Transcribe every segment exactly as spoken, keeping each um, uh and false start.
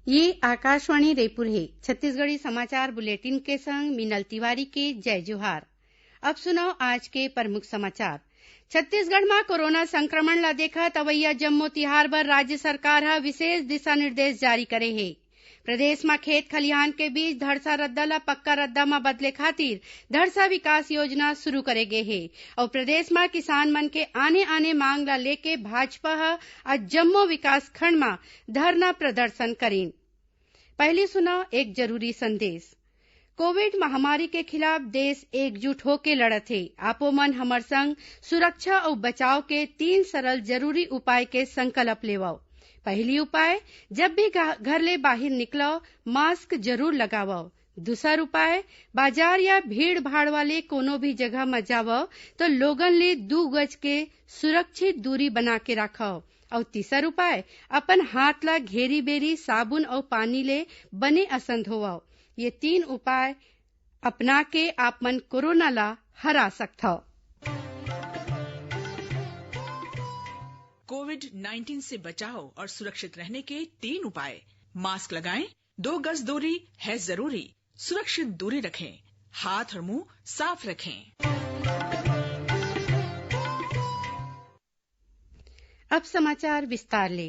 ये आकाशवाणी रईपुर हे। छत्तीसगढ़ी समाचार बुलेटिन के संग मीनल तिवारी के जय जोहार। अब सुनव आज के प्रमुख समाचार। छत्तीसगढ़ म कोरोना संक्रमण ल देखत अवइया जम्मो तिहार बर राज्य सरकार ह विशेष दिशा निर्देश जारी करे हे। प्रदेश म खेत खलिहान के बीच धड़सा रद्दा ल पक्का रद्दा म बदले खातिर धड़सा विकास योजना शुरू करे गे हे। अउ प्रदेश म किसान मन के आने-आने मांग ल लेके भाजपा ह आज जम्मो विकास खंड म धरना प्रदर्शन करीन। पहिली सुनव एक जरूरी संदेश। कोविड महामारी के खिलाफ देश एकजुट होके लड़त हे। आपो मन हमर संग सुरक्षा अउ बचाव के तीन सरल जरूरी उपाय के संकल्प लेवव। पहिली उपाय, जब भी गा-, घर ले बाहिर निकलव, मास्क जरूर लगावव। दूसर उपाय, बाजार या भीड़-भाड़ वाले कोनो भी जगह म जावव, त लोगन ले दू गज के सुरक्षित दूरी बना के राखव। अउ तीसर उपाय, अपन हाथ ला घेरी-बेरी साबुन अउ पानी ले बने असन धोवव। ये तीन उपाय अपना के आप मन कोरोना ला हरा सकथव। कोविड नाइनटीन से बचाव और सुरक्षित रहने के तीन उपाय। मास्क लगाएं, दो गज दूरी है जरूरी, सुरक्षित दूरी रखें, हाथ और मुंह साफ रखें। अब समाचार विस्तार ले।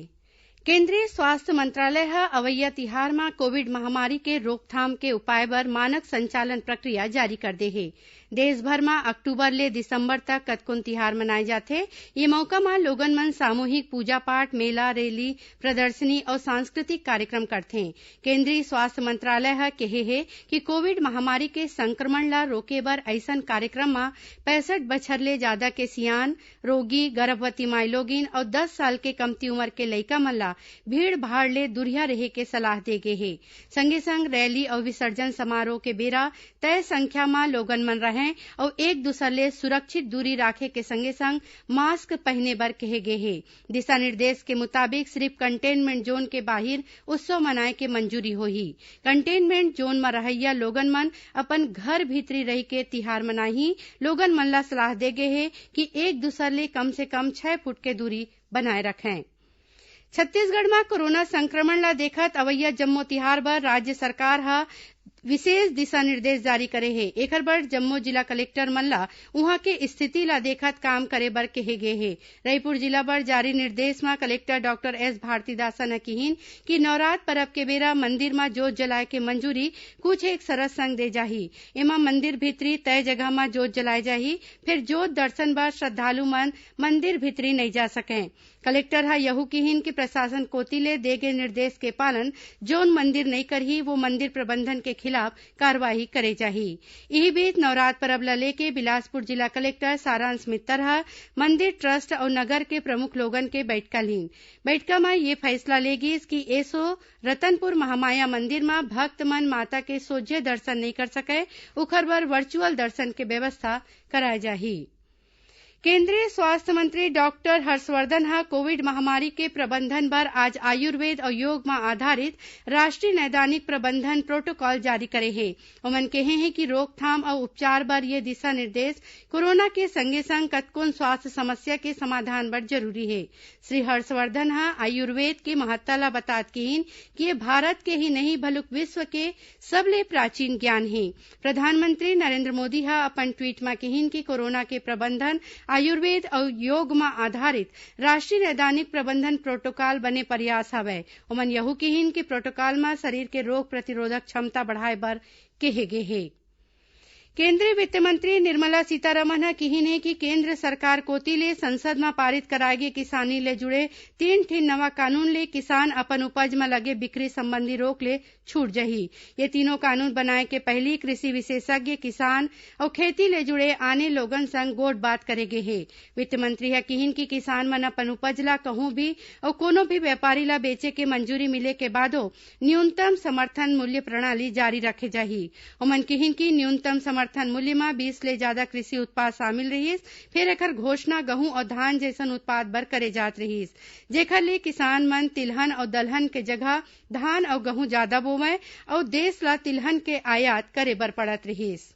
केंद्रीय स्वास्थ्य मंत्रालय ह अवइया तिहार म कोविड महामारी के रोकथाम के उपाय बर मानक संचालन प्रक्रिया जारी कर दे हे। देश भर म अक्टूबर ले दिसंबर तक कतकोन तिहार मनाए जाथे। ये मौका म लोगन मन सामूहिक पूजा पाठ, मेला, रैली, प्रदर्शनी अउ सांस्कृतिक कार्यक्रम करथें। केंद्रीय स्वास्थ्य मंत्रालय ह केहे हे कि कोविड महामारी के संक्रमण ल रोके बर अइसन कार्यक्रम म पैंसठ बछर ले जादा के सियान, रोगी, गर्भवती माईलोगिन अउ दस साल के कमती उमर के लइका मन ला भीड़-भाड़ ले दुरिहा रेहे के सलाह दे गे हे। संगे-संग रैली अउ विसर्जन समारोह के बेरा तय संख्या म लोगन मन रहंय अउ एक दूसर ले सुरक्षित दूरी राखे के संगे-संग मास्क पहिने बर केहे गे हे। दिशा निर्देश के मुताबिक सिरिफ कंटेनमेंट जोन के बाहिर उत्सव मनाए के मंजूरी होही। कंटेनमेंट जोन म रहइया लोगन मन अपन घर भीतरी रहिके तिहार मनाही। लोगन मन ला सलाह दे गे हे कि एक दूसर ले कम से कम छह फुट के दूरी बनाए रखें। छत्तीसगढ़ म कोरोना संक्रमण ला देखत अवइया जम्मो तिहार बर राज्य सरकार ह विशेष दिशा निर्देश जारी करे हे। एखर बर जम्मो जिला कलेक्टर मन ला उहां के स्थिति ला देखत काम करे बर केहे गे हे। रईपुर जिला बर जारी निर्देश म कलेक्टर डॉक्टर एस भारतीदासन ह किहीन कि नवरात परब के बेरा मंदिर म जोत जलाए के मंजूरी कुछ एक शरत संग दे जाही। एमा मंदिर भीतरी तय जगह म जोत जलाए जाही, फेर जोत दर्शन बर श्रद्धालु मन मंदिर भीतरी नइ जा सकंय। कलेक्टर ह यहू किहीन कि प्रशासन कोति ले दे गे निर्देश के पालन जोन मंदिर नइ करही, वो मंदिर प्रबंधन के खिलाफ कार्रवाई करे जाही। इही बीच नवरात परब ल लेके बिलासपुर जिला कलेक्टर सारांश मित्तर ह मंदिर ट्रस्ट अउ नगर के प्रमुख लोगन के बइठका लीन। बइठका म ये फइसला ले गीस कि एसो रतनपुर महामाया मंदिर म भक्त मन माता के सोझे दर्शन नइ कर सकय, उखर बर वर्चुअल दर्शन के व्यवस्था कराए जाही। केंद्रीय स्वास्थ्य मंत्री डॉक्टर हर्षवर्धन ह कोविड महामारी के प्रबंधन बर आज आयुर्वेद अउ योग म आधारित राष्ट्रीय नैदानिक प्रबंधन प्रोटोकॉल जारी करे हे। ओमन केहे हे कि रोकथाम अउ उपचार बर ये दिशा निर्देश कोरोना के संगे-संग कतकोन स्वास्थ्य समस्या के समाधान बर जरूरी हे। श्री हर्षवर्धन ह आयुर्वेद के महत्ता ल बतात किहीन कि ये भारत के ही नहीं, बलुक विश्व के सबले प्राचीन ज्ञान हे। प्रधानमंत्री नरेंद्र मोदी ह अपन ट्वीट म किहीन कि कोरोना के प्रबंधन आयुर्वेद अउ योग म आधारित राष्ट्रीय नैदानिक प्रबंधन प्रोटोकॉल बने प्रयास हवय। ओमन यहू किहीन कि प्रोटोकॉल म शरीर के रोग प्रतिरोधक क्षमता बढ़ाए बर केहे गे हे। केंद्रीय वित्त मंत्री निर्मला सीतारमण ह किहीन हे कि केंद्र सरकार कोति ले संसद म पारित कराए गे किसानी ले जुड़े तीन ठिन नवा कानून ले किसान अपन उपज म लगे बिक्री संबंधी रोक ले छूट जही। ये तीनों कानून बनाए के पहिली कृषि विशेषज्ञ, किसान अउ खेती ले जुड़े आने लोगन संग गोठ बात करे गे हे। वित्त मंत्री ह किहीन कि किसान मन अपन उपज ला कहूं भी अउ कोनो भी व्यापारी ला बेचे के मंजूरी मिले के बादो न्यूनतम समर्थन मूल्य प्रणाली जारी रखे जाही। ओमन किहीन कि न्यूनतम समर्थन मूल्य म बीस ले जादा कृषि उत्पाद शामिल रिहिस, फेर एखर घोषणा गहूं अउ धान जइसन उत्पाद बर करे जात रिहिस, जेखर ले किसान मन तिलहन अउ दलहन के जगह धान अउ गहूं जादा बोवंय अउ देश ला तिलहन के आयात करे बर पड़त रिहिस।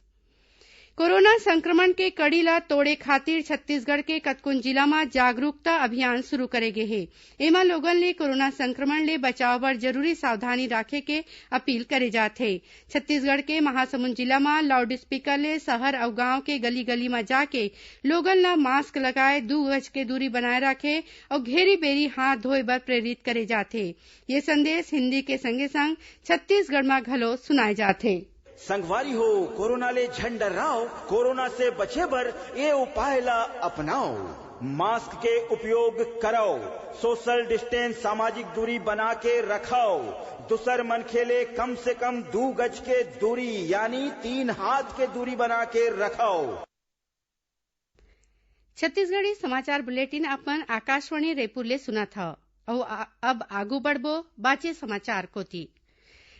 कोरोना संक्रमण के कड़ी ला तोड़े खातिर छत्तीसगढ़ के कतकोन जिला म जागरूकता अभियान शुरू करे गे हे। एमा लोगन ले कोरोना संक्रमण ले बचाव बर जरूरी सावधानी राखे के अपील करे जात हे। छत्तीसगढ़ के महासमुंद जिला म लाउडस्पीकर ले शहर अउ गांव के गली-गली म जाके लोगन ला मास्क लगाए, दू गज के दूरी बनाए राखे अउ घेरी-बेरी हाथ धोए बर प्रेरित करे जात हे। ये संदेश हिंदी के संगे-संग छत्तीसगढ़ म घलो सुनाए जात हे। संगवारी हो, कोरोना ले झन डर्राव, कोरोना से बचे बर ए उपाय ला अपनाव। मास्क के उपयोग करव, सोशल डिस्टेंस, सामाजिक दूरी बना के रखव, दूसर मनखे ले कम से कम दू गज के दूरी यानी तीन हाथ के दूरी बना के रखव। छत्तीसगढ़ी समाचार बुलेटिन अपन आकाशवाणी रायपुर ले सुनत हव। अउ आ-, अब आगू बढ़बो बाचे समाचार कोति।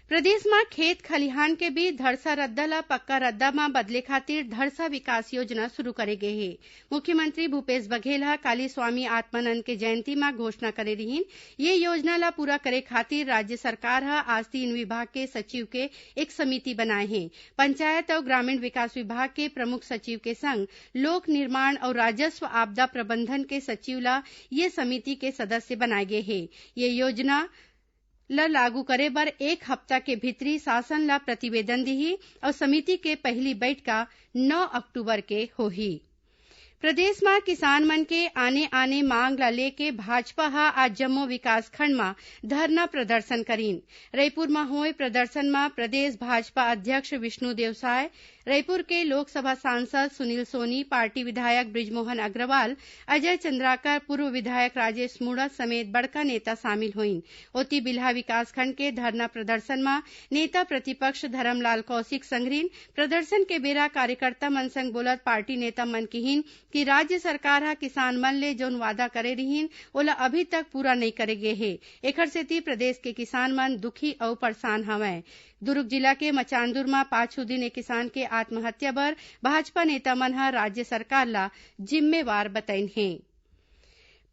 प्रदेश म खेत खलिहान के बीच धड़सा रद्दा ल पक्का रद्दा म बदले खातिर धड़सा विकास योजना शुरू करे गे हे। मुख्यमंत्री भूपेश बघेल ह काली स्वामी आत्मानंद के जयंती म घोषणा करे रिहिन। ये योजना ल पूरा करे खातिर राज्य सरकार ह आज तीन विभाग के सचिव के एक समिति बनाए हे। पंचायत अउ ग्रामीण विकास विभाग के प्रमुख सचिव के संग लोक निर्माण अउ राजस्व आपदा प्रबंधन के सचिव ल ये समिति के सदस्य बनाए गे हे। ये योजना ल लागू करे बर एक हफ्ता के भीतरी शासन ल प्रतिवेदन दिही अउ समिति के पहिली बइठका नौ अक्टूबर के होही। प्रदेश म किसान मन के आने-आने मांग ल लेके भाजपा ह आज जम्मो विकासखंड म धरना प्रदर्शन करीन। रईपुर म होए प्रदर्शन म प्रदेश भाजपा अध्यक्ष विष्णुदेव साय, रईपुर के लोकसभा सांसद सुनील सोनी, पार्टी विधायक बृजमोहन अग्रवाल, अजय चंद्राकर, पूर्व विधायक राजेश मूणत समेत बड़का नेता शामिल होइन। ओती बिल्हा विकासखंड के धरना प्रदर्शन म नेता प्रतिपक्ष धरमलाल कौशिक संघरिन प्रदर्शन के बेरा कार्यकर्ता मन संग बोलत पार्टी नेता मन किहिन कि राज्य सरकार ह किसान मन ले जउन वादा करे रिहिन, ओला अभी तक पूरा नइ करे गे हे। एखर सेती प्रदेश के किसान मन दुखी अउ परेशान हवंय। दुर्ग जिला के मचांदुर म पाछू दिन एक किसान के आत्महत्या बर भाजपा नेता मन ह राज्य सरकार ला जिम्मेवार बतइन हे।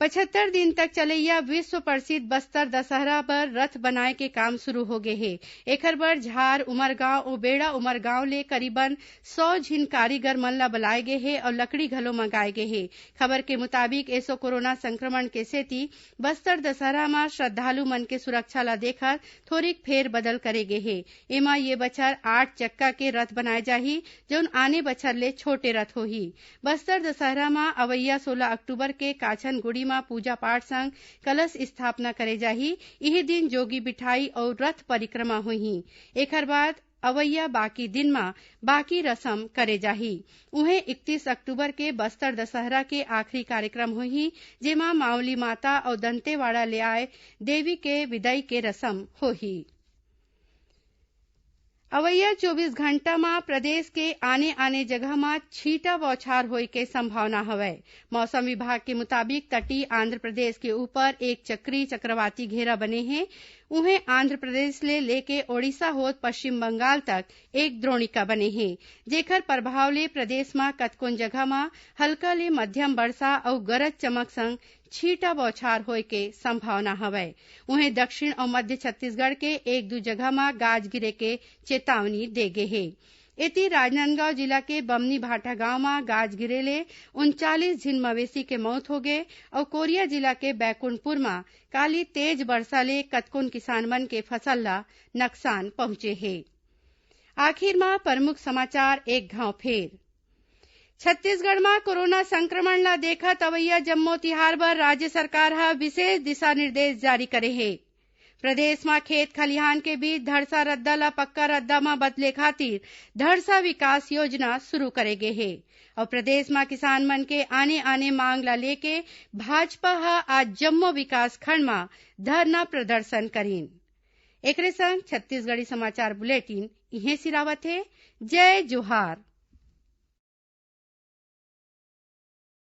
पचहत्तर दिन तक चलइया विश्व प्रसिद्ध बस्तर दशहरा बर रथ बनाए के काम शुरू हो गे हे। एखर बर झार उमरगांव अउ बेड़ा उमरगांव ले करीबन सौ झिन कारीगर मन ला बलाए गे हे अउ लकड़ी घलो मंगाए गे हे। खबर के मुताबिक, एसो कोरोना संक्रमण के सेती बस्तर दशहरा म श्रद्धालु मन के सुरक्षा ला देखत थोरिक फेर बदल करे गे हे। एमा ये बछर आठ चक्का के रथ बनाए जाही, जउन आने बछर ले छोटे रथ होही। बस्तर दशहरा म अवइया सोला अक्टूबर के काछनगुड़ी म पूजा पाठ संग कलश स्थापना करे जाही। इही दिन जोगी बिठाई अउ रथ परिक्रमा होही। एखर बाद अवइया बाकी दिन म बाकी रसम करे जाही। उहें, इकतीस अक्टूबर के बस्तर दशहरा के आखिरी कार्यक्रम होही, जेमा मावली माता अउ दंतेवाड़ा ले आए देवी के विदाई के रसम होही। अवइया चौबीस घंटा म प्रदेश के आने-आने जगह म छींटा बौछार होए के संभावना हवय। मौसम विभाग के मुताबिक, तटीय आंध्र प्रदेश के ऊपर एक चक्रीय चक्रवाती घेरा बने हे। उहें, आंध्र प्रदेश ले लेके ओडिशा होत पश्चिम बंगाल तक एक द्रोणिका बने हे, जेखर प्रभाव ले प्रदेश म कतकोन जगह म हल्का ले मध्यम बरसा अउ गरज चमक संग छींटा बौछार होए के संभावना हवय। उहें, दक्षिण अउ मध्य छत्तीसगढ़ के एक दू जगह म गाज गिरे के चेतावनी दे गे हे। एती, राजनांदगांव जिला के बमनी भाटा गांव म गाज गिरे ले उनचालीस झिन मवेशी के मौत होगे अउ कोरिया जिला के बैकुंठपुर म काली तेज बरसा ले कतकोन किसान मन के फसल ला नकसान पहुंचे हे। आखिर म प्रमुख समाचार एक घांव फेर। छत्तीसगढ़ म कोरोना संक्रमण ला देखत अवइया जम्मो तिहार बर राज्य सरकार ह विशेष दिशा निर्देश जारी करे हे। प्रदेश म खेत खलिहान के बीच धड़सा रद्दा ल पक्का रद्दा म बदले खातिर धड़सा विकास योजना शुरू करे गे हे। अउ प्रदेश म किसान मन के आने-आने मांग ल लेके भाजपा ह आज जम्मो विकास खंड म धरना प्रदर्शन करीन। एकरे संग छत्तीसगढ़ी समाचार बुलेटिन इहें सिरावत हे। जय जोहार।